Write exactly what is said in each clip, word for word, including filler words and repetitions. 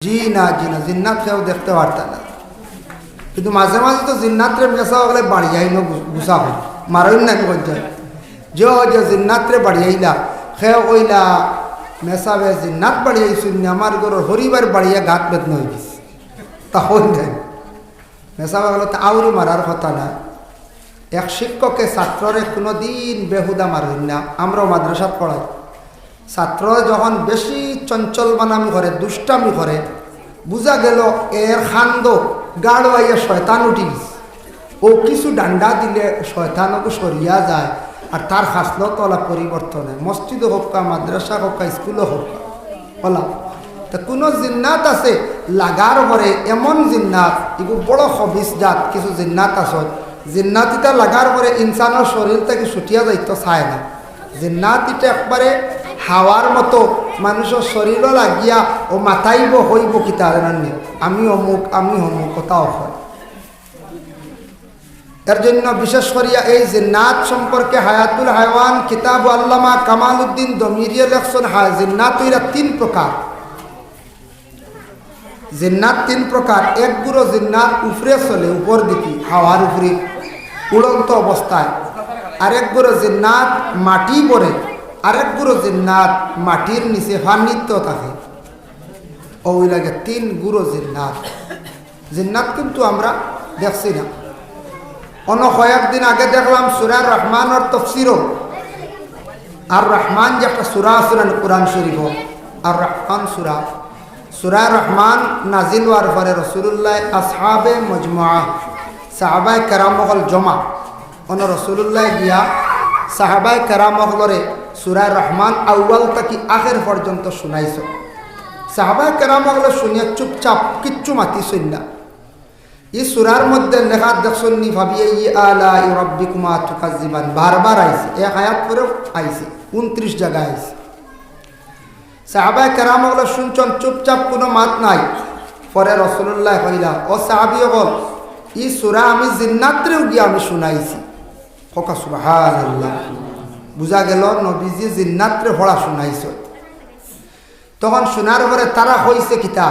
জি না, জি না, জিন্নাত কেউ দেখতে পারতা না। কিন্তু মাঝে মাঝে তো জিন্নাতরে মেসাব অকলে বাড়িয়াইন, গু-, গুছা অয়, মারইন না, কি করছে? যে, যে জিন্নাতরে বাড়িয়াইলা, কেউ কইলা, "মেসাবে জিন্নাত বাড়িয়াইছইন নি, আমার ঘরর হরিবার বাড়িয়া গাত বেদনা অই গেছে।" তা অইন দেয়। মেসাব অকলরে তো আউরি মারার কথা না। এক শিক্ষকে ছাত্ররে কুনুদিন বেহুদা মারইন না। আমরাও মাদ্রাসাত পড়াই। ছাত্র যখন বেশি চঞ্চল বানামি করে, দুষ্টামি করে, বুঝা গেল এর কান্দো গাড় অইয়া শয়তান উঠি গেছে। অউ কিছু ডান্ডা দিলে শয়তান অগু সরিয়া যায়, আর তার খাসলত অলা পরিবর্তন অয়। মসজিদো হউক্কা, মাদ্রাসা হউক্কা, স্কুলো হউক্কা। অলা। তে কুনু জিন্নাত আছে, লাগার পরে এমন জিন্নাত, ইগু বড় খবিস জাত, কিছু জিন্নাত আছে। জিন্নাত ইতা লাগার পরে ইনসানর শরীর থাকি ছুটিয়া যাইতো চায় না। জিন্নাত ইতা একবারে হাওয়ার মতো মানুষর শরীরো লাগিয়া অউ মাতাইবো, কইবো কিতা জানইন নি, "আমি অমুক, আমি অমুক", কথাও কয়। এর জন্য বিশেষ করিয়া এই জিন্নাত সম্পর্কে হায়াতুল হায়ওয়ান কিতাব আল্লামা কামালউদ্দিন দমিরিয়ে লেখছইন, হা, জিন্নাত অইরা তিন প্রকার। জিন্নাত তিন প্রকার। এক গুরু জিন্নাত উপরে চলে, উপর দিকে, হাওয়ার উপরে উড়ন্ত অবস্থায়। আরেক গুরু জিন্নাত মাটি ভরে, আরেক গুরু জিন্নাত মাটির নিচে পানিত থাকে। অউ লাগে তিন গুরু জিন্নাত। জিন্নাত কিন্তু আমরা দেখছি না। অন্য কয়েকদিন আগে দেখলাম সূরা রহমানর তফসিরো, আর রহমান যে একটা সূরা আছে না কোরআন শরীফো, আর রহমান সূরা, সূরা রহমান নাজিল অওয়ার পরে রাসূলুল্লাহ আসহাবে মজমুআ, সাহাবায়ে কেরাম অকল জমা, অনো রাসূলুল্লাহ গিয়া সাহাবায়ে কেরাম অকলরে সূরা রহমান আউয়াল থাকি আখের পর্যন্ত শুনাইছইন। সাহাবায়ে কেরাম অকলে শুনিয়া চুপচাপ, কিচ্ছু মাতিছইন না। ই সূরার মধ্যে লেখা দেখছইন নি, "ফাবিআইয়ি আলাই রাব্বিকুমা তুকাজ্জিবান", বারবার আইছে, এক আয়াত পরেও আইছে, ঊনত্রিশ জাগায় আইছে। সাহাবায়ে কেরাম অকলে শুনছইন, চুপচাপ, কুনু মাত নাই। পরে রাসূলুল্লাহ কইলা, "ও সাহাবী অকল, ই সূরা আমি জিন্নাতরেও গিয়া আমি শুনাইছি।" কউক্কা সুবহানাল্লাহ। বুঝা গেল নবীজি জিন্নাতরে পড়া শুনাইছইন। তখন শুনার পরে তারা কইছে কিতা,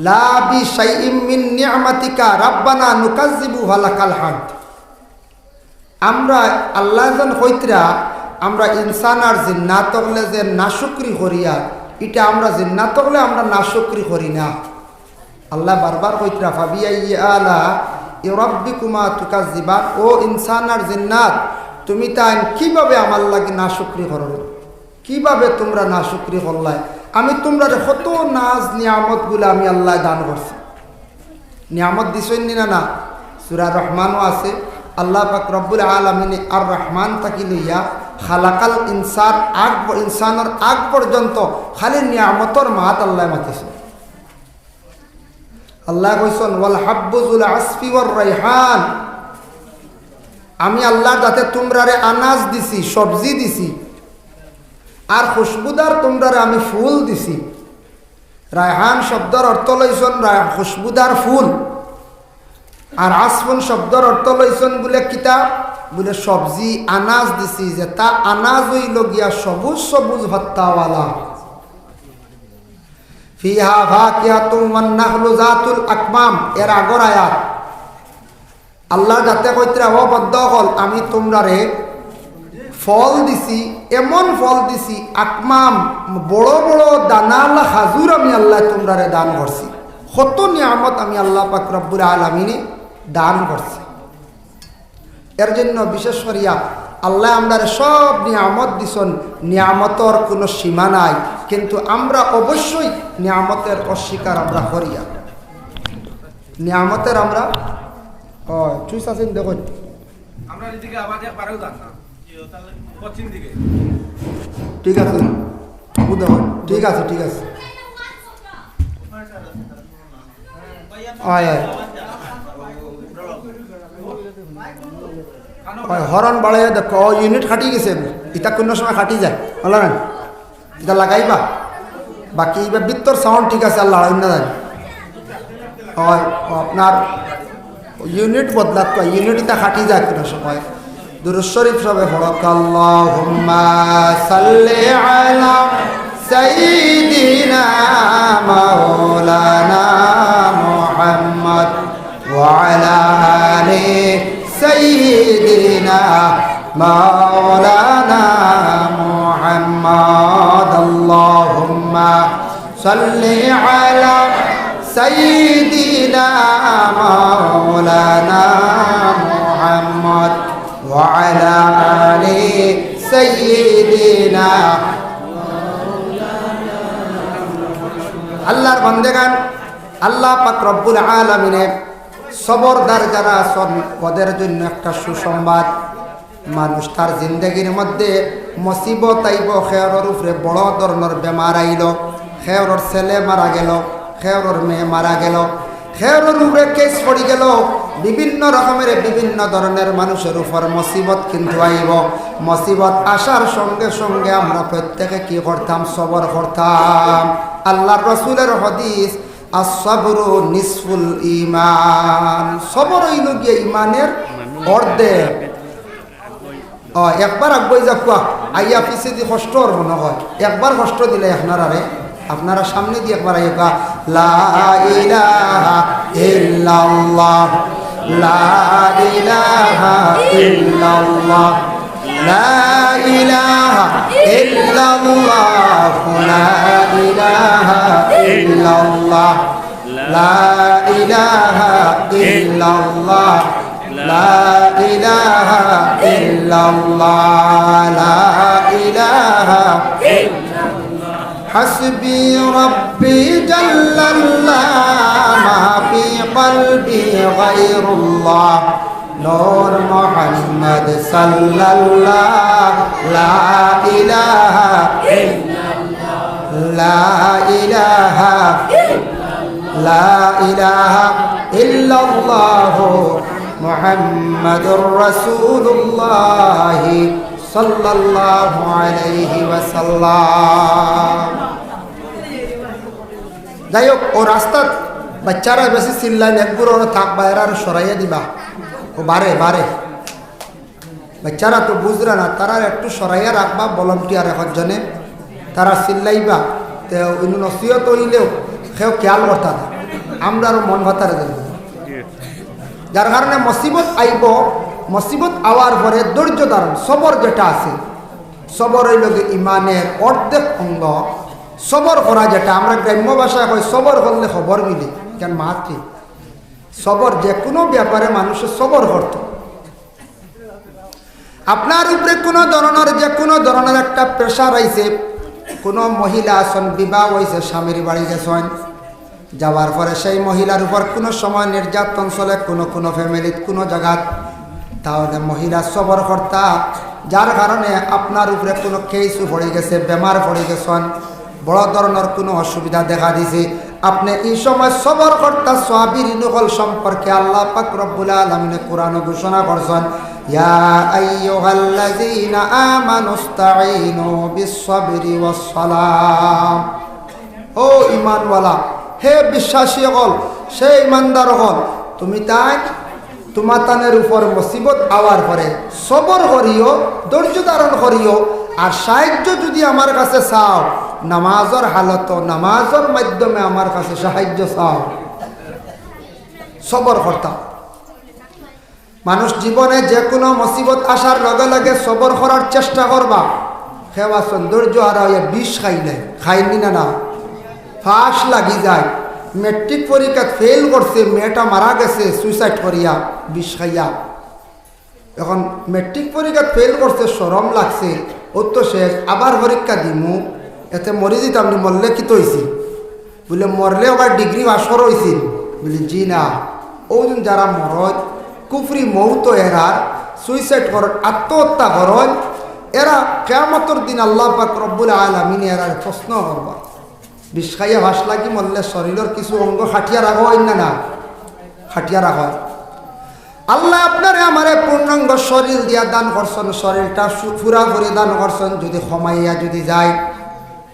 "লা বিশাইইম মিন নি'মাতিকা রাব্বানা নুকাজ্জিবু ফালাকাল হামদ।" আমরা, আল্লায় যেন কইতরা, আমরা ইনসান আর জিন্নাত অকলে যে নাশুকরি করিয়ার, ইটা আমরা জিন্নাত অকলে আমরা নাশুকরি করি না। আল্লায় বারবার কইতরা, "ফাবিআইয়ি আলাই রাব্বিকুমা তুকাজ্জিবান।" ও ইনসান আর জিন্নাত, তুমি তাইন কিভাবে আমার লাগি নাশুকরি করো? কিভাবে তুমরা নাশুকরি করলায়? আমি তুমরারে কত নাজ নিয়ামতগুলা আমি আল্লায় দান করছি। নিয়ামত দিছইন নি না? না। সূরা রহমানও আছে, আল্লাহ পাক রব্বুল আলামিনে আর রহমান থাকি লইয়া খালাকাল ইনসান আগ প-, ইনসানর আগ পর্যন্ত খালি নিয়ামতর মাত আল্লায় মাতিছইন। আল্লায় কইছইন, "ওয়াল হাব্বু যুল আসফি ওয়ার রাইহান।" আমি আল্লাহর যাতে তুমরারে আনাজ দিছি, সবজি দিছি, আর খুশবুদার তুমরারে আমি ফুল দিছি। রায়হান শব্দর অর্থ লইছইন রায়-, খুশবুদার ফুল। আর আসফুন শব্দর অর্থ লইছইন বুলে কিতা? বুলে সবজি, আনাজ দিছি, যেটা আনাজ অইলো গিয়া সবুজ সবুজ পাত্তাওয়ালা। ফিহা ফাকিহাতুন ওয়ান নাখলু যাতুল আকমাম, এর আগর আয়াত। আল্লাহ যাতে কইতরা, "ও বন্দা অকল, আমি তুমরারে ফল দিছি, এমন ফল দিছি, আকমাম, বড় বড় দানাওয়ালা খাজুর আমি আল্লায় তুমরারে দান করছি।" কত নিয়ামত আমি আল্লাহ পাক রব্বুল আলামিনে দান করছি। এর জন্য বিশেষ করিয়া আল্লায় আমরারে সব নিয়ামত দিছইন, নিয়ামতর কুনু সীমা নাই, কিন্তু আমরা অবশ্যই নিয়ামতের অস্বীকার আমরা করিয়ার। নিয়ামতের আমরা, ও, চুইস আছেন দেখইন। আমরা এদিকে আবার একবারেও যান না। পশ্চিম দিকে। ঠিক আছে। ও দেখইন। ঠিক আছে, ঠিক আছে। অয়, অয়। অয়, হরন বাড়াইয়া দেখো, ও, ইউনিট কাটি গেছে। ইতা কুনু সময় কাটি যায়, বুঝলা না? ইটা লাগাইবা। বাকি ইবা ভিতর সাউন্ড ঠিক আছে, আল্লাহ না জানে। অয়, ও, আপনার ইউনিট বদলাত কয়, ইউনিট ইটা কাটি যায় কুনু সময়। দুরূদ শরীফ সবে পড়ো, আল্লাহুম্মা সাল্লি আলা سيدنا مولانا محمد وعلى آل سيدنا مولانا محمد. اللهم صل على سيدنا مولانا محمد وعلى آل سيدنا. আল্লাহর বান্দেগান, আল্লাহ পাক রব্বুল আলামিনে সবরদার যারা আছইন, ওদের জন্য একটা সুসংবাদ। মানুষ তার জিন্দেগির মধ্যে মুসিবত আইবো, কেউরর উপরে বড় ধরনর বেমার আইলো, কেউরর ছেলে মারা গেলো, কেউরর মেয়ে মারা গেলো, কেউরর উপরে কেস পড়ি গেলো, বিভিন্ন রকমের বিভিন্ন ধরনের মানুষের উপর মুসিবত কিন্তু আইবো। মুসিবত আসার সঙ্গে সঙ্গে আমরা প্রত্যেকে কি করতাম? সবর করতাম। আল্লাহর রসুলের হাদিস, "আস-সাবরু নিসফুল ঈমান", সবর অইলো গিয়া ইমানের অর্ধেক। ও, একবার আগুয়াই যাউক্কা, আইয়া পিছেদি কষ্ট অর মনো অয়, একবার কষ্ট দিলে আপনারারে, আপনারা সামনেদি একবার আইউক্কা। لا إله إلا الله، لا إله إلا الله، لا إله إلا الله، لا إله إلا الله، لا إله إلا الله، لا إله إلا الله، لا إله إلا الله. حسبي ربي جل الله، ما في قلبي غير الله، نور محمد صلى الله، لا إله إلا الله، لا إله إلا الله، لا إله إلا الله، محمد رسول الله صلى الله عليه وسلم. যাই হোক, ও রাস্তাত বাচ্চারা বেশি চিল্লাইন, এক গুরু ওরা থাকবা, এরা আরো সরাইয়া দিবা। ও বারে বারে বাচ্চারা তো বুঝরা না, তারা একটু সরাইয়া রাখবা, ভলান্টিয়ার একজনে, তারা চিল্লাইবা, তে ইনু নসিহত অইলেও কেউ খেয়াল করতা না, আমরা আরো মন ভাতারে দেব। যার কারণে মুসিবত আইবো, মুসিবত আওয়ার পরে ধৈর্য ধারণ, সবর যেটা আছে, সবর অইলো গি ইমানের অর্ধেক অঙ্গ। সবর করা যেটা আমরা গ্রাম্য ভাষায় কই, সবর করলে খবর মিলে, কেন মাতৃ সবর, যে কোনো ব্যাপারে মানুষে সবর করতো। আপনার উপরে কোনো ধরনের, যে কোনো ধরনের একটা প্রেশার আইছে, কোনো মহিলা আছইন, বিবাহ অইছে, স্বামীর বাড়ি গেছইন, যাওয়ার পরে সেই মহিলার উপর কোনো সময় নির্যাতন চলে, কোনো কোনো ফ্যামিলিত, কোনো জাগাত, তাহলে মহিলা সবর করতা, যার কারণে আপনার উপরে কোনো কেসও পড়ি গেছে, বেমার পড়ি গেছইন, বড় ধরনের কোনো অসুবিধা দেখা দিছে, আপনে ই সময় সবর করতা, সাবিরিন অকল সম্পর্কে আল্লাহ পাক রব্বুল আলামিনে কোরআনো ঘোষণা করছইন, "ইয়া আইয়ুহাল্লাযীনা আমানু ইসতাঈনু বিস-সাবরি ওয়াস-সালাহ।" ও ঈমানওয়ালা, হে বিশ্বাসী অকল, হে ঈমানদার অকল, তুমি তাই তুমাতানের উপর মুসিবত আওয়ার পরে সবর করিও, ধৈর্য ধারণ করিও, আর সাহায্য যদি আমার কাছে চাও, নামাজর হালতো, নামাজর মাধ্যমে আমার কাছে সাহায্য চাও, সবর করতা। মানুষ জীবনে যে কোনো মুসিবত আসার লগে লগে সবর করার চেষ্টা করবা। কেউ আছইন ধৈর্য হারা অইয়া বিষ খাইলে, খাইননি না, না, ফাঁস লাগি যায়, ম্যাট্রিক পরীক্ষাত ফেইল করছে, মেয়েটা মারা গেছে সুইসাইড করিয়া, বিষ খাইয়া। এখন ম্যাট্রিক পরীক্ষাত ফেইল করছে, শরম লাগছে, অউ তো শেষ, আবার পরীক্ষা দিমু, এতে মরি যিতাম নি, মরলে কিতা অইছে? বুলে, "মরলে আবার ডিগ্রি পাস করা অইছিল?" বুলে, "জি না।" অউ দিন যারা মরইন, কুফরি মউত এরার, সুইসাইড করইন, আত্মহত্যা করইন, এরা কিয়ামতর দিন আল্লাহ পাক রব্বুল আলামিনে এরারে প্রশ্ন করবা। বিষ খাইয়া ফাঁস লাগি মরলে শরীলর কিছু অঙ্গ কাটিয়া রাখা অয় না, না? কাটিয়া রাখা অয়। আল্লায় আপনারে আমারে পূর্ণাঙ্গ শরীল দিয়া দান করছইন, শরীলটা সু-, পুরাপুরি দান করছইন, যদি কমাইয়া যদি যায়,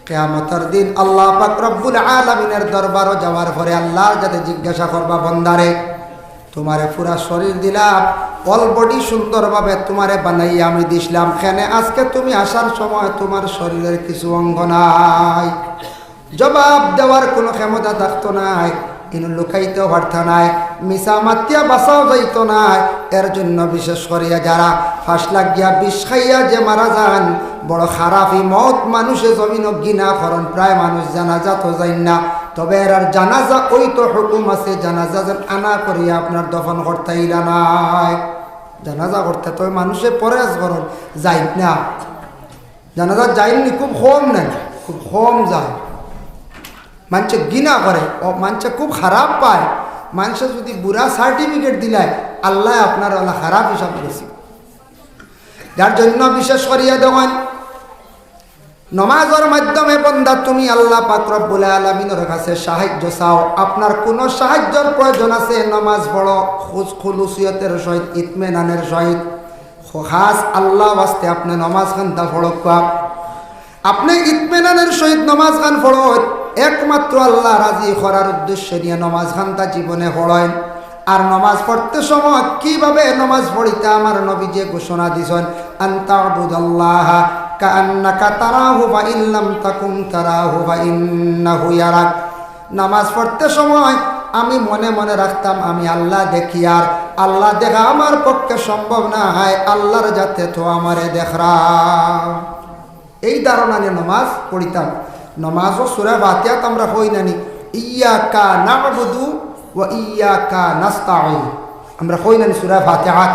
কিয়ামতর দিন আল্লাহ পাক রব্বুল আলামিনের দরবারো যাওয়ার পরে আল্লাহর যাতে জিজ্ঞাসা করবা, "বন্দারে, তুমারে পুরা শরীল দিলাম, অল বডি সুন্দরভাবে তুমারে বানাইয়া আমি দিছলাম, কেনে আজকে তুমি আসার সময় তুমার শরীরের কিছু অঙ্গ নাই? জবাব দেওয়ার কুনু ক্ষমতা থাকতো নায়, ইনো লুকাইতেও পারতা নায়, মিছা মাতিয়া বাঁচাও যাইতো নায়। এর জন্য বিশেষ করিয়া যারা ফাঁস লাগিয়া বিষ খাইয়া যে মারা যান, বড় খারাপি মউত, মানুষে জমিনো ঘিনা করইন, প্রায় মানুষ জানাজাত যাইন না। তবে এরার জানাজা অইতো হুকুম আছে, জানাজা যেন আনা করিয়া আপনার দফন করতা ইলা নায়। জানাজা করতা, তবে মানুষে পরেজ করইন, যাইন না। জানাজা যাইন নি, খুব কম নেন, খুব কম যায়। মানষে ঘিনা করে, ও মানষে খুব খারাপ পায়। মানষে যদি বুরা সার্টিফিকেট দিলায়, আল্লায় আপনার ওলা খারাপ হিসাব গেছে। যার জন্য বিশেষ করিয়া দেখইন, নমাজর মাধ্যমে বন্দা তুমি আল্লাহ পাক রব্বুল আলামিনর কাছে সাহায্য চাও। আপনার কুনু সাহায্যর প্রয়োজন আছে, নমাজ পড়ো, খুস-, খুলুসিয়তের সহিত, ইতমিনানের সহিত, খাস আল্লাহ ওয়াস্তে আপনে নমাজ খানতা পড়উক্কা। আপনে ইতমিনানের সহিত নমাজ খান পড়ইন, একমাত্র আল্লাহ রাজি করার উদ্দেশ্য নিয়া নমাজ খানতা জীবনে পড়ইন। আর নমাজ পড়তে সময় কিভাবে নমাজ পড়িতা, আমার নবীজিয়ে ঘোষণা দিছইন, "আন তা'বুদাল্লাহা কাআন্নাকা তারাহু, ফাইন লাম তাকুন তারাহু ফাইন্নাহু ইয়ারাক।" নামাজ পড়তে সময় আমি মনে মনে রাখতাম, আমি আল্লাহ দেখিয়ার, আল্লাহ দেখা আমার পক্ষে সম্ভব নায়, আল্লাহর জাতে তো আমারে দেখরা। এই ধারণা নিয়া নমাজ পড়িতাম। নমাজও সূরা ফাতিহাত আমরা কই না নি, "ইয়াকা না'বুদু ওয়া ইয়াকা নাস্তাইন।" আমরা কই না নি সূরা ফাতিহাত?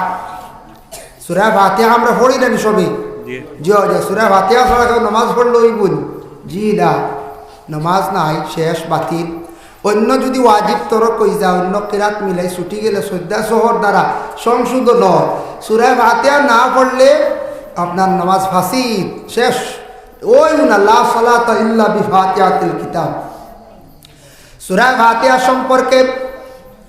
সূরা ফাতিহা আমরা পড়ি না নি সবে? জি। জি, জি, সূরা ফাতিহা ছাড়া কেউ নমাজ পড়লে অইবো নি? জি না, নমাজ নাই, শেষ, বাতিল। অন্য যদি ওয়াজিব তরক অই যায়, অন্য কিরাত মিলাই ছুটি গেলে সইজদা সহর দ্বারা সংশোধন অয়। সূরা ফাতিহা না পড়লে আপনার নামাজ ফাসিদ, শেষ। অইবো না, লা সালাতা ইল্লা বিফাতিহাতিল কিতাব। সূরা ফাতিহা সম্পর্কে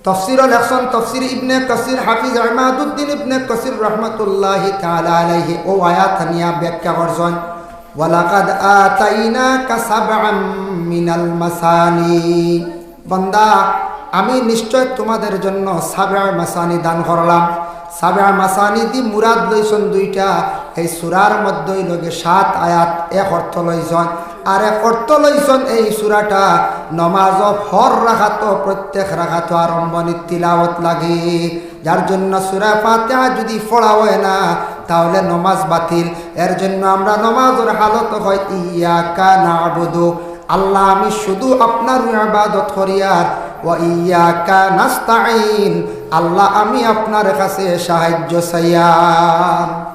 তফসিরও লেখছইন, তফসির ইবনে কাসির, হাফিজ ইমাদুদ্দিন ইবনে কাসির রহমতুল্লাহি তাআলা আলাইহি অউ আয়াত আনিয়া ব্যাখ্যা করছইন, "ওয়ালাকাদ আতাইনাকা সাবআম মিনাল মাসানি।" বান্দা, আমি নিশ্চয় তোমাদের জন্য সাবআ মাসানি দান করলাম। সাবআ মাসানি দি মুরাদ লইছইন দুইটা, এই সূরার মধ্যে অইলো গি সাত আয়াত, এক অর্থ লইছইন, আর এক অর্থ লইছইন এই সূরাটা নমাজও হর রাকাতো, প্রত্যেক রাকাতো আরম্ভণিত তিলাওয়াত লাগে। যার জন্য সূরা ফাতিহা যদি পড়া অয় না, তাহলে নমাজ বাতিল। এর জন্য আমরা নমাজর হালত কই, "ইয়াকা না'বুদু", আল্লাহ, আমি শুধু আপনার ইবাদত করিয়ার, "ওয়া ইয়াকা নাস্তাইন", আল্লাহ, আমি আপনার কাছে সাহায্য চাইয়ার।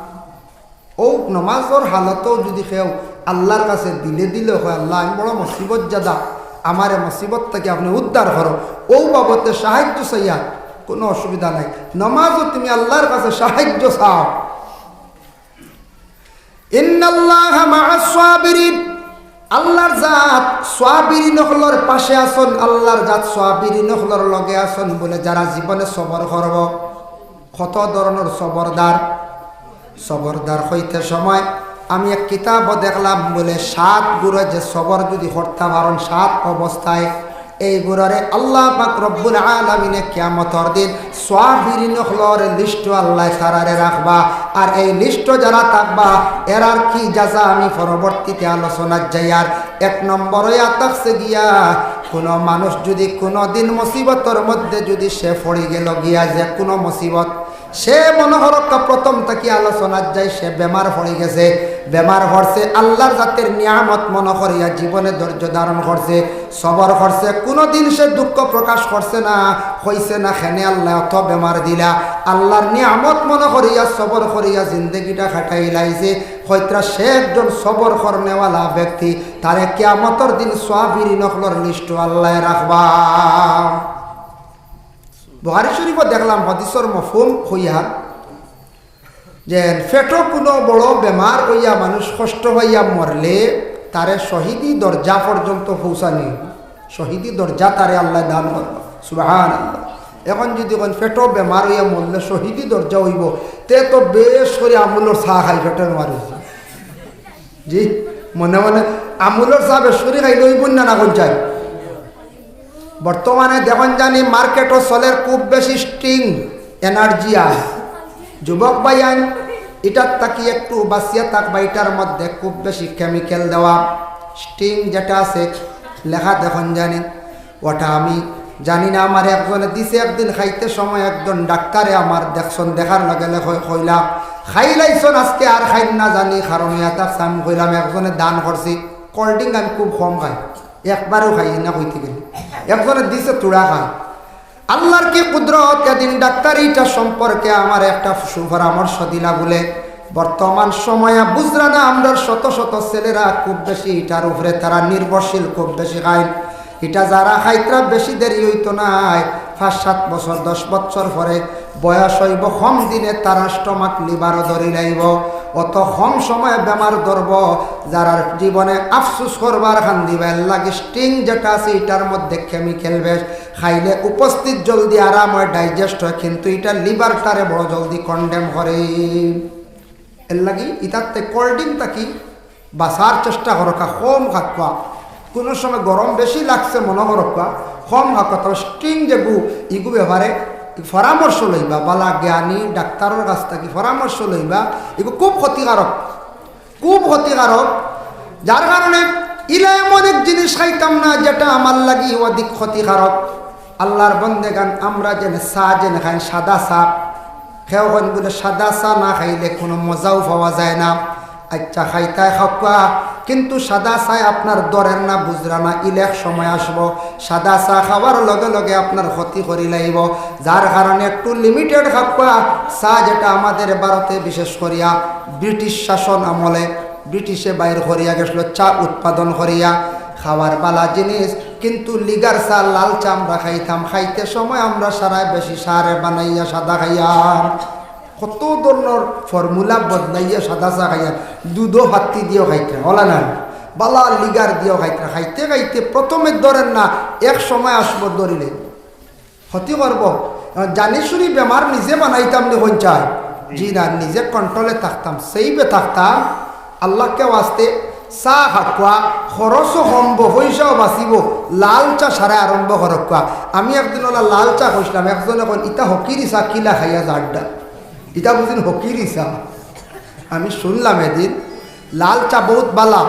অউ নমাজর হালতও যদি কেউ আল্লাহর কাছে দিলে দিলে কয়, "আল্লাহ, আমি বড় মুসিবত জাদা, আমারে মুসিবত থাকি আপনে উদ্ধার করো", অউ বাবতে সাহায্য চাইয়ার, কুনু অসুবিধা নাই। নমাজও তুমি আল্লাহর কাছে সাহায্য চাও। ইন্নাল্লাহা মা'আস সাবিরিন, আল্লাহর জাত সাবিরিন অকলর পাশে আছইন, আল্লাহর জাত সাবিরিন অকলর লগে আছইন। বলে যারা জীবনে সবর করবো, কত ধরনর সবরদার। সবরদার অইতে সময় আমি এক কিতাবো দেখলাম, বলে সাত গুরু যে সবর যদি করতা পারইন সাত অবস্থায়, এইগুররে আল্লাহ পাক রব্বুল আলামিনে কিয়ামতর দিন সাবিরিন অকলর লিস্টো আল্লায় তারারে রাখবা। আর এই লিস্টো যারা থাকবা, এরার কি জাযা আমি পরবর্তীতে আলোচনাত যাইয়ার। এক নম্বর অইয়া থাকছে গিয়া, কুনু মানুষ যদি কুনু দিন মুসিবতর মধ্যে যদি সে পড়ি গেল গিয়া, যে কুনু মুসিবত, সে মনো করউক্কা প্রথম থাকি আলোচনাত যাই, সে বেমার পড়ি গেছে, বেমার পড়ছে, আল্লাহর জাতের নিয়ামত মনো করিয়া জীবনে ধৈর্য ধারণ করছে, সবর করছে, কুনুদিন সে দুঃখ প্রকাশ করছে না, কইছে না, "কেনে আল্লায় অত বেমার দিলা?" আল্লাহর নিয়ামত মনো করিয়া, সবর করিয়া জিন্দেগিটা কাটাইলাইছে। কইতরা সে একজন সবর করনেওয়ালা ব্যক্তি, তারে কিয়ামতর দিন সাবিরিন অকলর লিস্টো আল্লায় রাখবা। বুখারী শরীফো দেখলাম হাদিসর মফহুম অইয়া যে পেটো কুনু বড় বেমার অইয়া মানুষ কষ্ট পাইয়া মরলে তারে শহীদি দরজা পর্যন্ত পৌঁছানি, শহীদি দরজা তারে আল্লায় দান করবা। সুবহানাল্লাহ। এখন যদি কইন পেটো বেমার অইয়া মরলে শহীদি দরজা অইবো, তে তো বেশ করি আমুলর চা খাই পেটো বেমার অইছে। জি, মনে মনে আমুলর চা বেশ করি খাইলে অইবো না, না কইন চাই? বর্তমানে দেখইন জানি মার্কেটো চলের খুব বেশি Sting Energy আর যুবক ভাইয়াইন, ইটার থাকি একটু বাঁচিয়া থাকবা। ইটার মধ্যে খুব বেশি কেমিক্যাল দেওয়া, স্টিং যেটা আছে, লেখা দেখইন জানি, ওটা আমি জানি না। আমার একজনে দিছে একদিন খাইতে সময়, একজন ডাক্তারে আমার দেখছইন, দেখার লগে লগে কই-, কইলা, "খাইলাইছইন, আজকে আর খাইন না জানি, কারণ ইয়া থাকছে।" আমি কইলাম, "একজনে দান করছি, কোল্ড ড্রিঙ্ক আমি খুব কম খাই, একবারও খাই না কইতে গেলে, একজনে দিছে থুড়া খাই।" আল্লাহর কি কুদরত, এদিন ডাক্তার ইটা সম্পর্কে আমার একটা সুপরামর্শ দিলা বলে, বর্তমান সময়ে বুঝরা না, আমরার শত শত ছেলেরা খুব বেশি ইটার উপরে তারা নির্ভরশীল, খুব বেশি খাইন। ইটা যারা খাইতরা বেশি দেরি অইতো নায়, পাঁচ সাত বছর, দশ বছর পরে বয়স অইবো, কম দিনে তারা স্টমাক লিভারও ধরি লাইবো, অত কম সময়ে বেমার ধরবো। যারার জীবনে আফসুস করবার কান্দিবা, এর লাগি স্টিং যেটা আছে ইটার মধ্যে কেমিক্যাল বেশ, খাইলে উপস্থিত জলদি আরাম হয়, ডাইজেস্ট হয়, কিন্তু ইটা লিভারটারে বড় জলদি কন্ডেম করে। এর লাগি ইতাতে কোল্ড ড্রিঙ্ক থাকি বাঁচার চেষ্টা করউক্কা, কম খাউক্কা। কুনু সময় গরম বেশি লাগছে মনো করউক্কা, কম খাউক্কা। তবে স্টিং যেগু, ইগু ব্যাপারে পরামর্শ লইবা, বালা জ্ঞানী ডাক্তারর কাছ থাকি পরামর্শ লইবা, ইগু খুব ক্ষতিকারক। খুব ক্ষতিকারক। যার কারণে ইলা এমন এক জিনিস খাইতাম না যেটা আমার লাগি অধিক ক্ষতিকারক। আল্লাহর বন্দেগান, আমরা যেন চা যেন খাই, সাদা চা, কেউ কইন বলে সাদা চা না খাইলে কুনু মজাও পাওয়া যায় না। আচ্ছা, খাইতায় খাউক্কা, কিন্তু সাদা চায় আপনার ধরের না, বুঝরা না, ইলা এক সময় আসবো, সাদা চা খাওয়ার লগে লগে আপনার ক্ষতি করি লাইবো। যার কারণে একটু লিমিটেড খাউক্কা। চা যেটা আমাদের ভারতে বিশেষ করিয়া ব্রিটিশ শাসন আমলে ব্রিটিশে বাইর করিয়া গেছিল, চা উৎপাদন করিয়া খাওয়ার বালা জিনিস, কিন্তু লিগার চা, লাল চা আমরা খাইতাম, খাইতে সময় আমরা সারায় বেশি সারে বানাইয়া সাদা খাইয়ার। কত ধরনর ফর্মুলা বদলাইয়া সাদা চা খাইয়ার, দুধও ফাত্তি দিয়েও খাইতরা, অলা না, বালা লিগার দিয়েও খাইতরা। খাইতে খাইতে প্রথমে ধরের না, এক সময় আসবো ধরিলে ক্ষতি করবো। জানি শুনি বেমার নিজে বানাইতাম নি কইন চাই? জি না, নিজে কন্ট্রোলে থাকতাম, সেইভে থাকতাম। আল্লাহকে ওয়াস্তে চা খাউক্কা, খরচও কমবো, পয়সাও বাঁচিবো, লাল চা সারায় আরম্ভ করউক্কা। আমি একদিন অলা লাল চা খাইছলাম, একজনে কইন, "ইতা হকিরি চা কিলা খাইয়া যারডা?" ইতা বুঝিন হকিরি চা। আমি শুনলাম এদিন, লাল চা বউত বালা।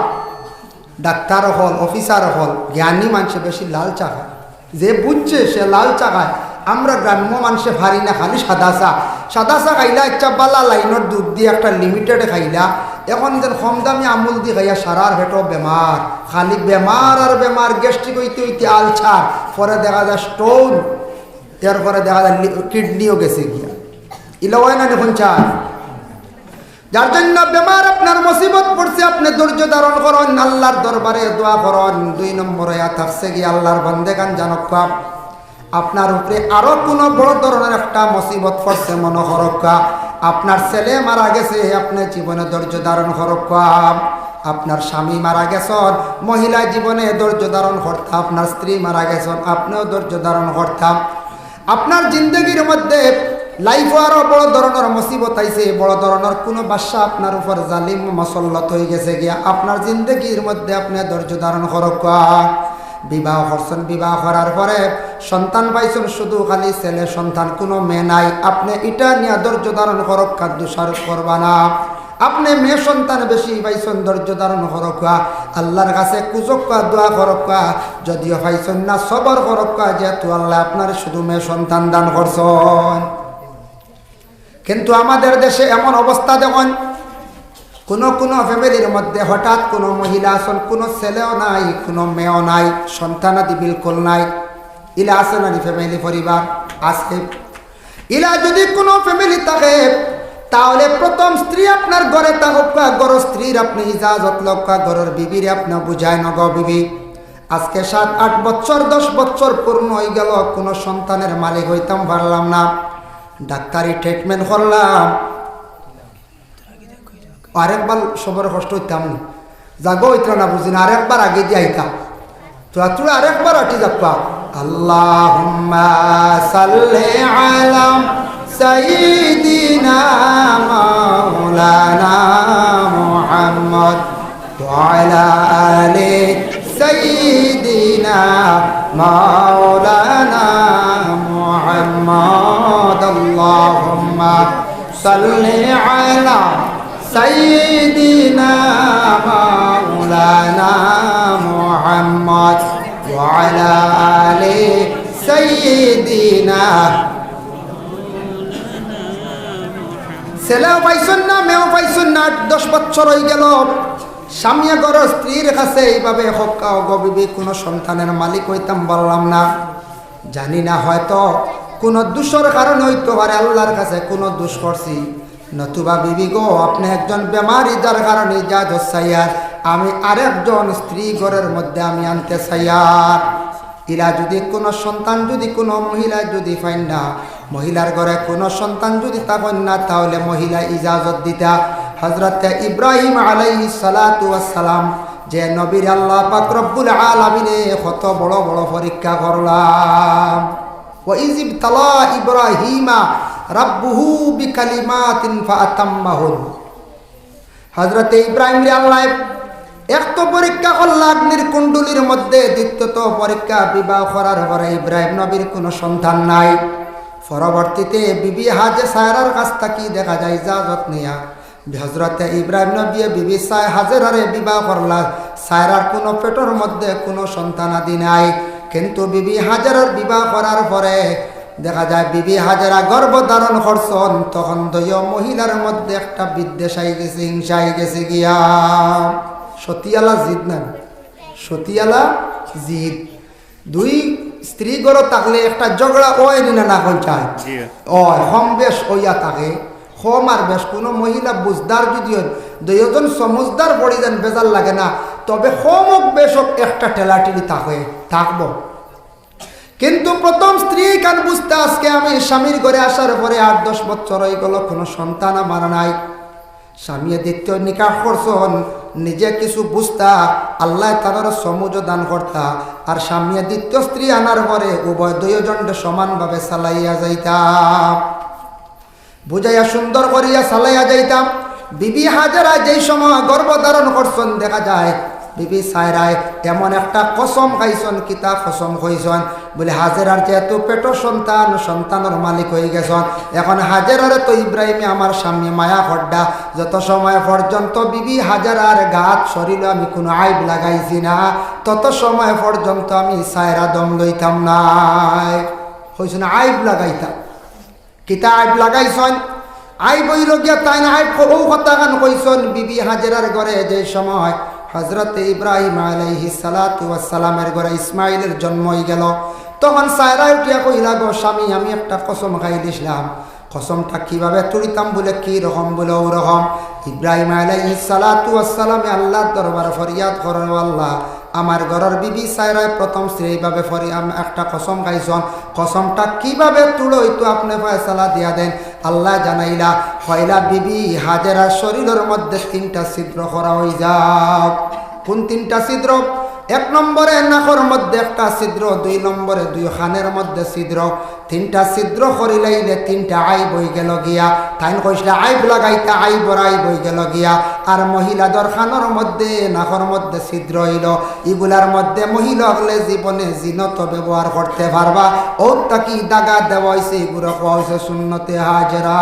ডাক্তার অকল, অফিসার অকল, জ্ঞানী মানষে বেশি লাল চা খায়। যে বুঝছে সে লাল চা খায়। আমরা গ্রাম্য মানষে পারি না, খালি সাদা চা। সাদা চা খাইলা, আচ্ছা, বালা লাইনর দুধ দি একটা লিমিটেড খাইলা। এখন যেন কম দামি আমুল দি খাইয়া সারার পেটো বেমার, খালি বেমার আর বেমার, গ্যাস্ট্রিক অইতে অইতে আলসার, পরে দেখা যায় স্টোন, এরপরে দেখা যায় লি-, কিডনিও গেছে গিয়া। ইলা অয় না নি কইন চাই? যার জন্য বেমার আপনার মুসিবত পড়ছে, আপনে ধৈর্য ধারণ করইন, আল্লাহর দরবারে দোয়া করইন। দুই নম্বর অইয়া থাকছে গিয়া আল্লাহর বন্দেগান জানউক্কা, আপনার উপরে আরো কুনু বড় ধরনর একটা মুসিবত পড়ছে মনো করউক্কা, আপনার ছেলে মারা গেছে, আপনে জীবনে ধৈর্য ধারণ করউক্কা, আপনার স্বামী মারা গেছইন, মহিলা জীবনে ধৈর্য ধারণ করতা, আপনার স্ত্রী মারা গেছইন, আপনেও ধৈর্য ধারণ করতা। আপনার জিন্দেগির মধ্যে লাইফো আরো বড় ধরনর মুসিবত আইছে, বড় ধরনর কুনু বাদশা আপনার উপর জালিম মুসল্লত অইগেছে গিয়া, আপনার জিন্দেগির মধ্যে আপনে ধৈর্য ধারণ করউক্কা। বিবাহ করছইন, বিবাহ করার পরে সন্তান পাইছইন, শুধু খালি ছেলে সন্তান, কুনু মেয়ে নাই, আপনে ইটা নিয়া ধৈর্য ধারণ করউক্কা, দোষারোপ করবা না। আপনে মেয়ে সন্তান বেশি পাইছইন, ধৈর্য ধারণ করউক্কা, আল্লাহর কাছে খুজউক্কা, দোয়া করউক্কা, যদিও পাইছইন না, সবর করউক্কা, যেহেতু আল্লায় আপনারে শুধু মেয়ে সন্তান দান করছইন। কিন্তু আমাদের দেশে এমন অবস্থা দেখইন, কুনু কুনু ফ্যামিলির মধ্যে হঠাৎ কুনু মহিলা আছইন, কুনু ছেলেও নাই, কুনু মেয়েও নাই, সন্তানাদি বিলকুল নাই, ইলা আছে না নি ফ্যামিলি পরিবার? আছে। ইলা যদি কুনু ফ্যামিলি থাকে, তাহলে প্রথম স্ত্রী আপনার ঘরে থাকউক্কা, ঘরর স্ত্রীর আপনে ইজাজত লউক্কা, ঘরর বিবিরে আপনে বুঝাইন, "গো বিবি, আজকে সাত আট বছর, দশ বছর পূর্ণ অইগেল, কুনু সন্তানের মালিক অইতাম পারলাম না, ডাক্তারি ট্রিটমেন্ট করলাম।" আরেকবার সবর কষ্ট অইতাম নি? জাগো অইতরা না বুঝি না, আরেকবার আগেদি আইতা। তো তুই আরেকবার আটি যাবা। আল্লাহুম্মা সাল্লি আলা সাইয়্যিদিনা মাওলানা মুহাম্মদ ওয়া আলা আলি সাইয়্যিদিনা মাওলানা মুহাম্মদ। আল্লাহুম্মা صل على سيدنا مولانا محمد وعلى آل سيدنا। ছেলেও পাইছইন না, মেয়েও পাইছইন না, আট দশ বছর অইগেল। স্বামীয়ে ঘরর স্ত্রীর কাছে এইভাবে কউক্কা, "ওগো বিবি, কুনু সন্তানের মালিক অইতাম পারলাম না, জানি না, হয়তো কুনু দুষর কারণে অইতো পারে, আল্লার কাছে কুনু দুষ করছি, নতুবা বিবি গো, আপনে একজন বেমারি, যার কারণে ইজাজত চাইয়ার, আমি আরেকজন স্ত্রী ঘরর মধ্যে আমি আনতে চাইয়ার।" ইলা যুদি কুনু সন্তান যুদি কুনু মহিলায় যুদি পাইন না, মহিলার ঘরে কুনু সন্তান যুদি থাকইন না, তাহলে মহিলায় ইজাজত দিতা। হযরতে ইব্রাহিম আলাইহিস সালাতু ওয়াস সালাম, যে নবীর আল্লাহ পাক রব্বুল আলামিনে কত বড় বড় পরীক্ষা করলা। وإذ ابتلى إبراهيم ربه بكلمات فأتمهن। হযরতে ইব্রাহিমরে আল্লায় এক তো পরীক্ষা করলা অগ্নির কুণ্ডলীর মধ্যে, দ্বিতীয়ত পরীক্ষা বিবাহ করার পরে ইব্রাহিম নবীর কুনু সন্তান নাই। পরবর্তীতে বিবি হাজে সায়রার কাছ থাকি দেখা যায় ইজাজত নিয়া হযরতে ইব্রাহিম নবীয়ে বিবি সায়-, হাজেরারে বিবাহ করলা। সায়রার কুনু পেটর মধ্যে কুনু সন্তানাদি নাই, কিন্তু বিবি হাজেরার বিবাহ করার পরে দেখা যায় বিবি হাজেরা গর্ভ ধারণ করছইন, তখন দুইও মহিলার মধ্যে একটা বিদ্বেষ আই গেছে, হিংসা আই গেছে গিয়া। সতিয়ালা জিদ না, সতিয়ালা জিদ। দুই স্ত্রী ঘরো থাকলে একটা ঝগড়া অয় নি না, না অয়? জি। অয়, কম বেশ অইয়া থাকে। কম আর বেশ, কুনু মহিলা বুঝদার যুদি অইন, দুইওজন সমঝদার পড়ি যাইন, বেজার লাগে না, তবে কম অউক বেশ অউক একটা ঠেলাঠেলি থাকে, থাকবো। কিন্তু প্রথম স্ত্রী ইখান বুঝতা, আজকে আমি স্বামীর ঘরে আসার পরে আট দশ বছর অইগেল, কুনু সন্তান আমার নাই। স্বামীয়ে দ্বিতীয় নিকাহ করছইন, নিজে কিছু বুঝতা, আল্লায় তারারে সমঝ দান করতা, আর স্বামীয়ে দ্বিতীয় স্ত্রী আনার পরে উভয় দুইওজনরে সমানভাবে চালাইয়া যাইতা। বুঝাইয়া সুন্দর করিয়া চালাইয়া যাইতা। বিবি হাজেরা যেই সময় গর্ভ ধারণ করছইন, দেখা যায় বিবি সায়রায় এমন একটা কসম খাইছইন, কিতা কসম খাইছইন, বলে, হাজেরার যেহেতু পেটো সন্তান, সন্তানর মালিক অই গেছইন, এখন হাজেরারে তো ইব্রাহিমে আমার স্বামীয়ে মায়া কররা, যত সময় পর্যন্ত বিবি হাজেরার গাত শরীলো আমি কুনু আইব লাগাইছি না, তত সময় পর্যন্ত আমি সায়রা দম লইতাম নায়। কইছইন আইব লাগাইতাম। কিতা আইব লাগাইছইন? আইব অইলো গিয়া তাইন আইব ক-, অউ কথাখান কইছইন, বিবি হাজেরার ঘরে যেই সময় হযরতে ইব্রাহিম আলাইহিস সালাতু ওয়াস সালামের ঘরে ইসমাইলের জন্ম অইগেল, তখন সায়রায় উঠিয়া কইলা, "গো স্বামী, আমি একটা কসম খাইলিছলাম, কসমটা কিভাবে তুলিতাম?" বলে, "কি রকম?" বলে, "অউ রকম।" ইব্রাহিম আলাইহিস সালাতু ওয়াস সালামে আল্লার দরবারে ফরিয়াদ করইন, "ও আল্লাহ, আমার ঘরর বিবি সায়রায় প্রথম স্ত্রী এইভাবে ফরি-, আম-, একটা কসম খাইছইন, কসমটা কিভাবে তুলইতো আপনে ফয়সালা দিয়া দেইন।" আল্লায় জানাইলা, পয়লা বিবি হাজেরার শরীলর মধ্যে তিনটা ছিদ্র করা অইযাউক। কুন তিনটা ছিদ্র? এক নম্বরে নাকর মধ্যে একটা ছিদ্র, দুই নম্বরে দুই কানর মধ্যে ছিদ্র, তিনটা ছিদ্র করিলাইলে তিনটা আইব অইগেল গিয়া। তাইন কইছলা আইব লাগাইতা, আইবর আইব অইগেল গিয়া। আর মহিলাদর কানর মধ্যে, নাকর মধ্যে ছিদ্র অইলো, ইগুলার মধ্যে মহিলা অকলে জীবনে জিনত ব্যবহার করতে পারবা। অউ থাকি দাগা দেওয়া অইছে, ইগুরে কওয়া অইছে সুন্নতে হাজেরা।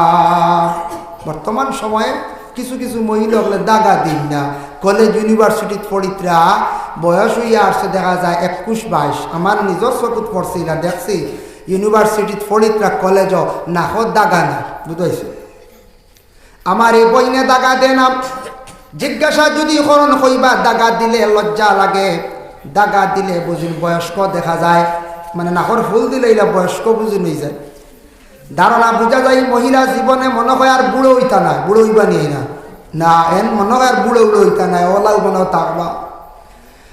বর্তমান সময়ে কিছু কিছু মহিলা অকলে দাগা দেইন না। কলেজ ইউনিভার্সিটিত পড়িত্রা, বয়স অইয়া আরছে দেখা যায় একুশ বাইশ। আমার নিজর চকুত পড়ছে, ইলা দেখছি, ইউনিভার্সিটিত পড়িত্রা কলেজো নাকো দাগা নাই, বুঝাইছে। আমার এই বইনে দাগা দেয় না। জিজ্ঞাসা যুদি করইন কইবা দাগা দিলে লজ্জা লাগে, দাগা দিলে বুঝইন বয়স্ক দেখা যায়, মানে নাকর ফুল দিলে ইলা বয়স্ক বুঝইন অইযায়। ধারণা বুঝা যায়, মহিলা জীবনে মনো অয় আর বুড়া অইতা নায়, বুড়া অইবা নি না? না, এন মনো অয় আর বুড়া উড়া অইতা নায়, অলাউ মনো থাকবা।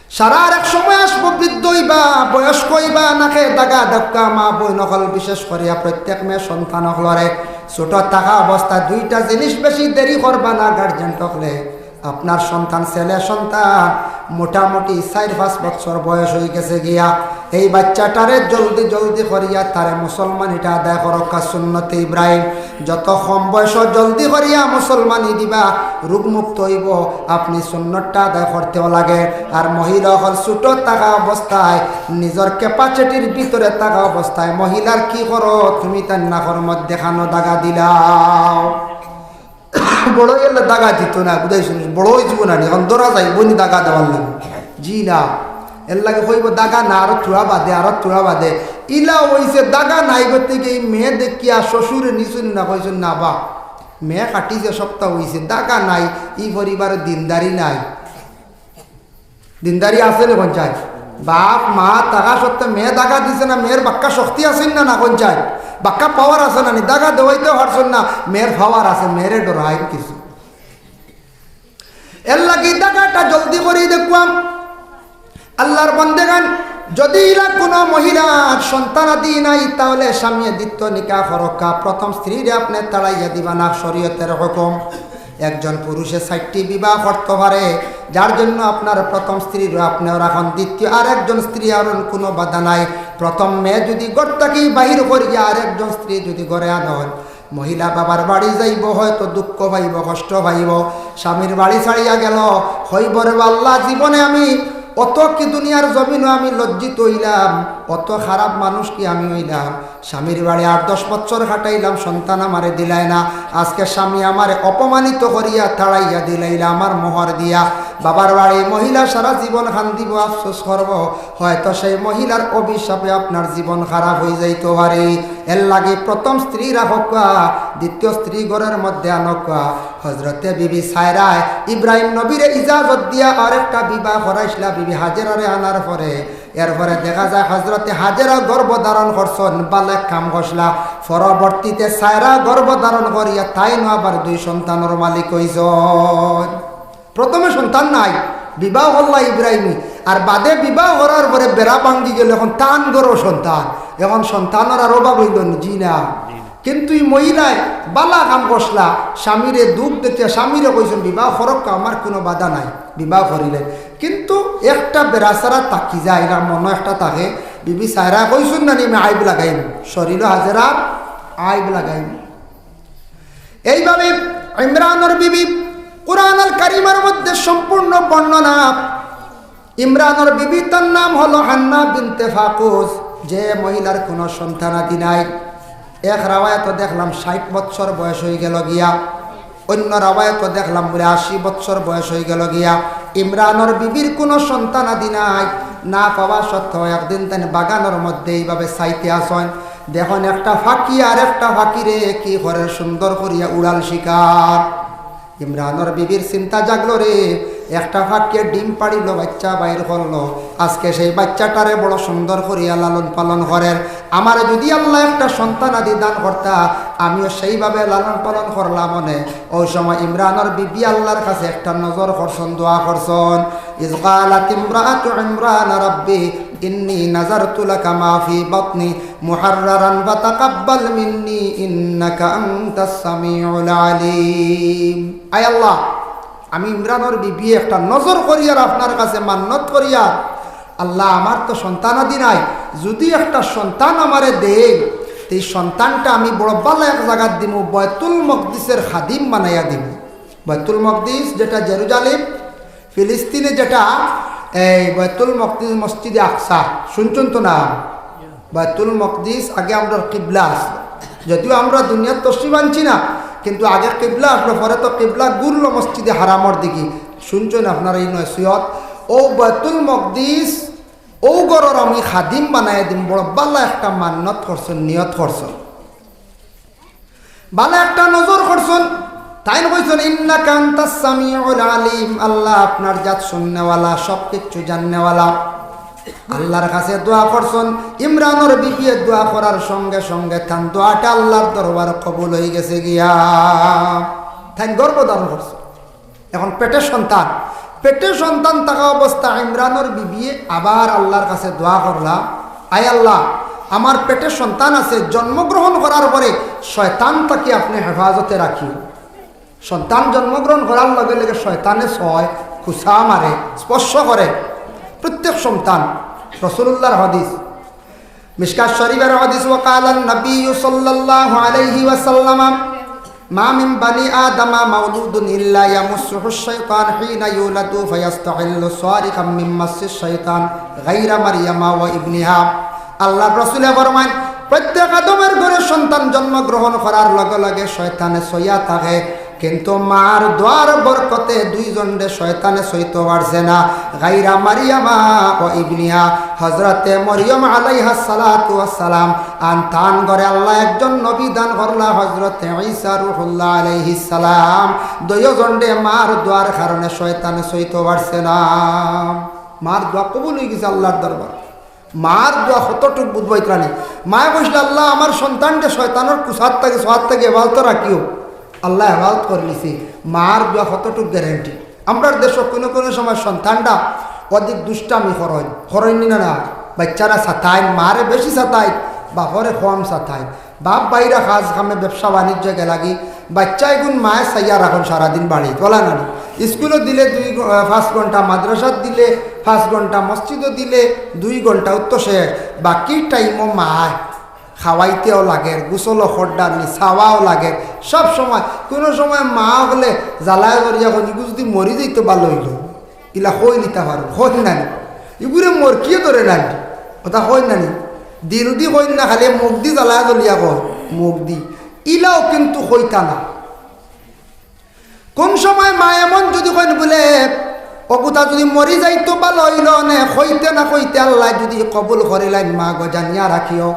সারার এক সময় আসবো, বৃদ্ধ অইবা, বয়স্ক অইবা, নাকে দাগা দেউক্কা। মা বইন অকল, বিশেষ করিয়া প্রত্যেক মেয়ে সন্তান অকলরে ছোট থাকা অবস্থায় দুইটা জিনিস বেশি দেরি করবা না গার্জিয়ান অকলে। আপনার সন্তান, ছেলে সন্তান মোটামুটি চাইর পাঁচ বছর বয়স অই গেছে গিয়া, এই বাচ্চাটারে জলদি জলদি করিয়া তারে মুসলমানিটা আদায় করউক্কা সুন্নতে ইব্রাহিম। যত কম বয়স জলদি করিয়া মুসলমানি দিবা, রোগমুক্ত অইবো, আপনে সুন্নতটা আদায় করতেও লাগে। আর মহিলা অকল ছোট থাকা অবস্থায়, নিজর ক্যাপাসিটির ভিতরে থাকা অবস্থায় মহিলার কি করো, তুমি তার নাকর মধ্যে কানো দাগা দিলাও। বড় অইলে দাগা দিত না, বুঝাইছো নি? বড় অইযিবো না নি, অখন ধরা যাইবো নি দাগা দেওয়ার লাগি? জি না। এর লাগি কইবো, "দাগা না, আরো থুড়া বাদে, আরো থুড়া বাদে।" ইলা অইছে, দাগা নাই করতে গিয়া ই মেয়ে দেখিয়া শ্বশুরে নিছইন না, কইছইন, "না বা, মেয়ে কাটিছে, সপ্তাহ অইছে, দাগা নাই, ই পরিবারো দিনদারি নাই।" দিনদারি আছে নি কইন চাই? বাপ মা থাকা সত্ত্বে মেয়ে দাগা দিছে না, মেয়ের বাক্কা শক্তি আছে না, না কইন চাই? বাক্কা পাওয়ার আছে না নি? দাগা দেওয়াইতে পারছইন না, মেয়ের পাওয়ার আছে, মেয়েরে ডরাইন কিছু। এর লাগি দাগাটা জলদি করি দেখবাম। আল্লাহর বন্দেগান, যদি ইলা কোনো মহিলার সন্তানাদি নাই, তাহলে স্বামীয়ে দ্বিতীয় নিকাহ করউক্কা, প্রথম স্ত্রীরে আপনে তাড়াইয়া দিবা না, শরীয়তের হুকুম। একজন পুরুষে চাইরটি বিবাহ করতো পারে, যার জন্য আপনার প্রথম স্ত্রীরে আপনে রাখইন, দ্বিতীয় আরেকজন স্ত্রী আনইন, কোনো বাধা নাই। প্রথম মেয়ে যদি ঘর থাকি বাহির করিয়া আরেকজন স্ত্রী যদি ঘরে আনইন, মহিলা বাবার বাড়ি যাইবো, হয়তো দুঃখ পাইবো, কষ্ট পাইবো। স্বামীর বাড়ি ছাড়িয়া গেল, কইবো, "রে আল্লাহ, জীবনে আমি অত কি দুনিয়ার জমিনো আমি লজ্জিত অইলাম, অত খারাপ মানুষ কি আমি অইলাম? স্বামীর বাড়ি আট দশ বছর কাটাইলাম, সন্তান আমারে দিলায় না, আজকে স্বামী আমারে অপমানিত করিয়া তাড়াইয়া দিলাইলা আমার মোহর দিয়া।" বাবার বাড়ি মহিলা সারা জীবন কান্দিবো, আফসোস করবো, হয়তো সেই মহিলার অভিশাপে আপনার জীবন খারাপ অইযাইতো পারে। এর লাগি প্রথম স্ত্রী রাখউক্কা, দ্বিতীয় স্ত্রী ঘরের মধ্যে আনউক্কা। হজরতে বিবি সায়রায় ইব্রাহিম নবীরে ইজাজত দিয়া আরেকটা বিবাহ করাইছলা বিবি হাজেরারে আনার পরে। এরপরে দেখা যায় হজরতে হাজেরা গর্ভ ধারণ করছইন, বালা এক কাম করছলা। পরবর্তীতে সায়রা গর্ভ ধারণ করিয়া তাইনও আবার দুই সন্তানর মালিক অইছইন। প্রথমে সন্তান নাই, বিবাহ করলা ইব্রাহিমে, আর বাদে বিবাহ করার পরে বেড়া ভাঙ্গি গেল, এখন তান ঘরো সন্তান, এখন সন্তানর আর অভাব অইলো নি? জি না। কিন্তু ই মহিলায় বালা কাম করছলা, স্বামীরে দুঃখ দেখিয়া স্বামীরে কইছইন, "বিবাহ করউক্কা, আমার কোনো বাধা নাই", বিবাহ করিলে। কিন্তু একটা বেড়াছাড়া থাকি যায়, এরা মনো একটা থাকে, বিবি সায়রা কইছইন না নি, "আমি আইব লাগাইমু, শরীলো হাজেরার আইব লাগাইমু।" এইভাবে ইমরানর বিবি, কুরআনুল কারীমর মধ্যে সম্পূর্ণ বর্ণনা। ইমরানর বিবি, তার নাম হলো হান্না বিনতে ফাকুস, যে মহিলার কোনো সন্তানাদি নাই। এক রাওয়ায়াতো দেখলাম ষাইট বৎসর বয়স অইগেলো গিয়া, অইন্য রাওয়ায়াতো দেখলাম বুলে আশি বৎসর বয়স অইগেলো গিয়া। ইমরানর বিবির কোনো সন্তানাদি নাই, না পাওয়া সত্ত্বেও একদিন তাইন বাগানর মধ্যে এইভাবে চাইতে আছইন, দেখইন একটা পাখি আর একটা পাখিরে কি করের, সুন্দর করিয়া উড়াল শিখার। ইমরানর বিবির চিন্তা জাগলো রে, একটা পাখিয়ে ডিম পাড়িলো, বাইচ্চা বাইর করলো, আজকে সেই বাইচ্চাটারে বড় সুন্দর করিয়া লালন পালন করের। আমারে যদি আল্লায় একটা সন্তানাদি দান করতা, আমিও সেইভাবে লালন পালন করলাম অনে। ওই সময় ইমরানর বিবি আল্লাহর কাছে একটা নজর করছইন, দোয়া করছইন। ইজ ক্বালাত ইমরাতু ইমরান রাব্বি ইন্নী নাযারতু লাকা মা ফি বাতনি মুহাররারান ফাতাকাব্বাল মিন্নী ইন্নাকা আনতাস সামিউল আলিম। আয় আল্লাহ, আমি ইমরানর বিবিয়ে একটা নজর করিয়ার আপনার কাছে মান্নত করিয়ার, আল্লাহ, আমার তো সন্তানাদি নাই, যদি একটা সন্তান আমারে দেইন, তে ই সন্তানটা আমি বড় বালা এক জাগাত দিমু, বায়তুল মকদিসের খাদিম বানাইয়া দিমু। বায়তুল মকদিস যেটা জেরুজালেম, ফিলিস্তিনে যেটা, এই বায়তুল মকদিস মসজিদে আকসা, শুনছইন তো না? বায়তুল মকদিস আগে আমরার কিবলা আছিল, যদিও আমরা দুনিয়াত তশরিফ আনছি না, কিন্তু আগে কিবলা আছিল, পরে তো কিবলা ঘুরলো মসজিদে হারামর দিকে। শুনছইন আপনারা ই নসিহত? অউ বায়তুল মকদিস, অউ ঘরর আমি খাদিম বানাইয়া দিমু, বড় বালা একটা মান্নত করছইন, নিয়ত করছইন। বালা একটা নজর করছইন, তাইন কইছইন, "ইন্নাকা আনতাস সামিউল আলিম", আল্লাহ আপনার জাত শুননেওয়ালা, সব কিচ্ছু জাননেওয়ালা। আল্লাহর কাছে দোয়া করছইন, ইমরানর বিবিয়ে দোয়া করার সঙ্গে সঙ্গে তান দোয়াটা আল্লাহর দরবার কবুল অইগেছে গিয়া। তাইন গর্ভ ধারণ করছইন। এখন পেটে সন্তান, পেটে সন্তান থাকা অবস্থা ইমরানর বিবিয়ে আবার আল্লাহর কাছে দোয়া করলা, "আয় আল্লাহ, আমার পেটে সন্তান আছে, জন্মগ্রহণ করার পরে শয়তান থাকি আপনে হেফাজতে রাখিও।" সন্তান জন্মগ্রহণ করার লগে লগে শয়তানে ছয়, খুসা মারে, স্পর্শ করে প্রত্যেক সন্তান। রাসূলুল্লাহর হাদিস। মিশকাত শরীফের হাদিস, ওয়া ক্বালান নাবিয়্যু সাল্লাল্লাহু আলাইহি ওয়াসাল্লাম, "মা মিন বানি আদামা মাউলুদুন ইল্লা ইয়ামুসসুহুশ শাইতান হিনা ইউলাদু ফায়াস্তাহিল্লু সারিকাম মিন মাসসিশ শাইতান গায়রা মারইয়ামা ওয়া ইবনিহা।" আল্লাহর রাসূলে ফরমাইন, প্রত্যেক আদমের ঘরে সন্তান জন্মগ্রহণ করার লগে লগে শয়তানে ছইয়া থাকে। কিন্তু মার দোয়ার বরকতে দুইজনরে শয়তানে ছইতো পারছে না। গাইরা মারিয়ামা ও ইবনিয়া, হযরতে মরিয়ম আলাইহাস সালাতু ওয়াস সালাম, আর তান ঘরে আল্লায় একজন নবী দান করলা, হযরতে ঈসা রুহুল্লাহ আলাইহিস সালাম। দুইজনরে মার দোয়ার কারণে শয়তানে ছইতো পারছে না। মার দোয়া কবুল অইগেছে আল্লার দরবারো। মার দোয়া কতটুক বুঝবাইত্রানি। মায়ে কইছলা, "আল্লাহ, আমার সন্তানরে শয়তানর কুছাত থাকি, ছোয়াত থাকি হেফাজত রাখিও।" আল্লায় হেফাজত করিলিছে। মার দোয়া কতটুক guarantee। আমরার দেশো কুনু কুনু সময় সন্তানরা অধিক দুষ্টামি করইন, করইন নি না? না, বাইচ্চারা সাতাইন, মারে বেশি সাতাইন, বাপরে কম সাতাইন। বাপ বাইরা কাজ কামে, ব্যবসা বাণিজ্য গেলাগি, বাইচ্চা এগুন মায়ে চাইয়া রাখইন সারাদিন বাড়িত, বলা না নি? স্কুলো দিলে দুই ঘ-, আহ, পাঁচ ঘন্টা, মাদ্রাসাত দিলে পাঁচ ঘন্টা, মসজিদো দিলে দুই ঘন্টা, উত্তর শেষ। বাকি টাইমও মায় খাওয়াইতেও লাগের, গোসলও কররানি, চাওয়াও লাগের। সব সময়, কুনু সময় মা অকলে জ্বালায় করিয়া কইন, "ইগু যুদি মরি যাইতো ভালা অইলো।" ইলা কইলিতা পারইন, কইন না নি? "ইগুরে মরকিয়ে ধরে না নি?" কথা কইন না নি? দিলদি কইন না, খালি মুখদি জ্বালায় জ্বলিয়া কইন, মুখদি। ইলাও কিন্তু কইতা না। কুন সময় মা এমন যুদি কইন বুলে, "অগুতা যুদি মরি যাইতো ভালা অইলো নে," কইতে না কইতে আল্লায় যুদি কবুল করিলাইন, "মা গো, জানিয়া রাখিও,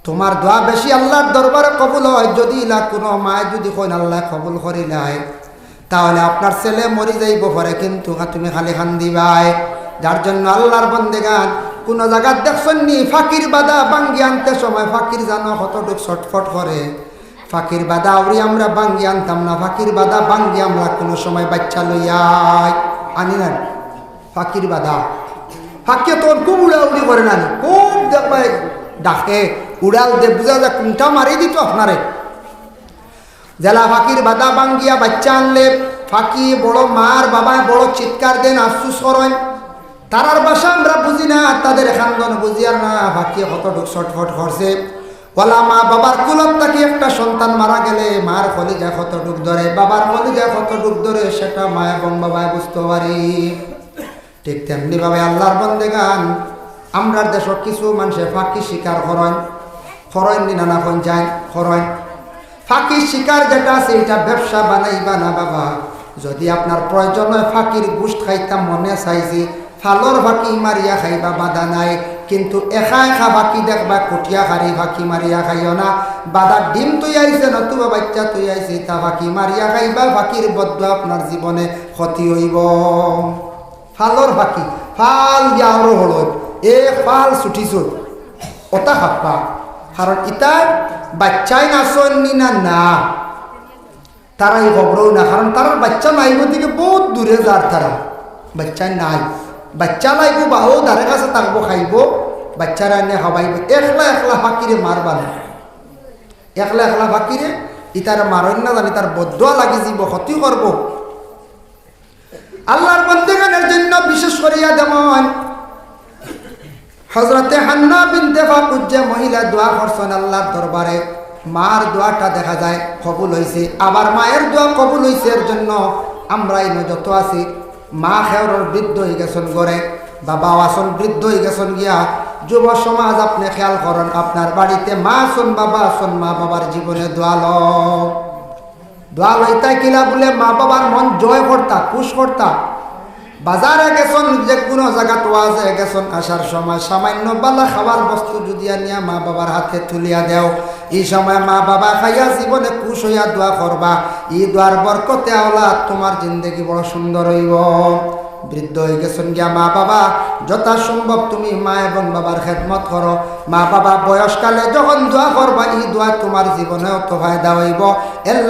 তুমার দোয়া বেশি আল্লার দরবারে কবুল অয়।" যুদি ইলা কুনু মায় যুদি কইন, "আল্লায় কবুল করিলাইন, তাহলে আপনার ছেলে মরি যাইবো পারে, কিন্তু তুমি খালি কান্দিবায়।" যার জন্য আল্লার বন্দেগান, কুনু জাগাত দেখছইন নি ফাকির বাদা ভাঙ্গি আনতে সময় ফাকির জানো কতটুক ছটফট করে? ফাকির বাদা আউরি আমরা ভাঙ্গি আনতাম না, ফাকির বাদা ভাঙ্গি আমরা কুনু সময় বাইচ্চা লইয়া আই, আনি না। ফাকির বাদা, ফাকিয়ে তখন খুব উড়াউড়ি করে না নি, খুব দেখবায় ডাকে, উড়াল দে, বুঝা যায় কুনটা মারি দিতো আপনারে। যেলা ফাকির বাদা ভাঙ্গিয়া বাইচ্চা আনলে, ফাকি বড় মার বাবায় বড় চিৎকার দেন, আফসুস করইন। তারার ভাষা আমরা বুঝি না, তাদের কান্দন বুঝিয়ার না, ফাকিয়ে কতটুক ছটফট করছে। ওলা মা বাবার কুলত থাকি একটা সন্তান মারা গেলে মার কলিজায় কতটুক ধরে, বাবার কলিজায় কতটুক ধরে, সেটা মা এবং বাবায় বুঝতো পারি। ঠিক তেমনি ভাবে আল্লার বন্দেগান, আমরার দেশো কিছু মানষে ফাকি শিকার করইন, করইন নি না, না কইন যাইন, করইন। ফাকি শিকার যেটা আছে, ইটা ব্যবসা বানাইবা না বাবা। যুদি আপনার প্রয়োজন অয় ফাকির গোস্ত খাইতা মনে চাইছে, ফালর ফাকি মারিয়া খাইবা, বাধা নাই। কিন্তু একা একা ফাকি দেখবা, কুটিয়া খারি ফাকি মারিয়া খাইও না। বাদার ডিম থইয়া আইছে, নতুবা বাইচ্চা থইয়া আইছে, ইতা ফাকি মারিয়া খাইবা, ফাকির বদদোয়া আপনার জীবনে ক্ষতি অইবো। ফালর ফাকি, ফাল ইয়া আরো হলো, এ ফাল ছুটিছো, ওটা খাপ্পা। কারণ ইতার বাইচ্চাইন আছইন নি না, না। তারা ই খবরও না, কারণ তারার বাইচ্চা নাই, ওদিকে বহুত দূরে যার তারা। বাইচ্চা নাই, বাইচ্চা লাইবো বা ও ধারে কাছে থাকবো, খাইবো, বাইচ্চারে আনিয়া খাওয়াইবো। একলা একলা ফাকিরে মারবা না, একলা একলা ফাকিরে ইতারে মারইন না, জানি তার বদদোয়া লাগি যাইবো, ক্ষতি করবো। আল্লার বন্দেগানের জন্য বিশেষ করিয়া যেমন হযরতে হান্না বিনতে ফাকুজ যে মহিলা দোয়া করছইন আল্লার দরবারে, মার দোয়াটা দেখা যায় কবুল অইছে, আবার মায়ের দোয়া কবুল অইছে। এর জন্য আমরা ইনো যত আছি, মা খেওরর বৃদ্ধ অইগেছইন ঘরে, বাবাও আছইন বৃদ্ধ অইগেছইন গিয়া। যুব সমাজ, আপনে খেয়াল করইন, আপনার বাড়িতে মা আছইন, বাবা আছইন, মা বাবার জীবনে দোয়া লও। দোয়া লইতা কিলা বুলে মা বাবার মন জয় করতা, খুশ করতা। বাজারে গেছইন, যে কুনু জাগাত ওয়াজে গেছইন, আসার সময় সামান্য বালা খাওয়ার বস্তু যুদি আনিয়া মা বাবার হাতে তুলিয়া দেও, ই সময় মা বাবা খাইয়া জীবনে খুশ অইয়া দোয়া করবা। ই দোয়ার বরকতে আওলাদ তুমার জিন্দেগি বড় সুন্দর অইবো। বৃদ্ধ অইগেছইন গিয়া মা বাবা, যথাসম্ভব তুমি মা এবং বাবার খেদমত করো। মা বাবা বয়সকালে যখন দোয়া করবা, ই দোয়া তুমার জীবনে অত ফায়দা অইবো। এর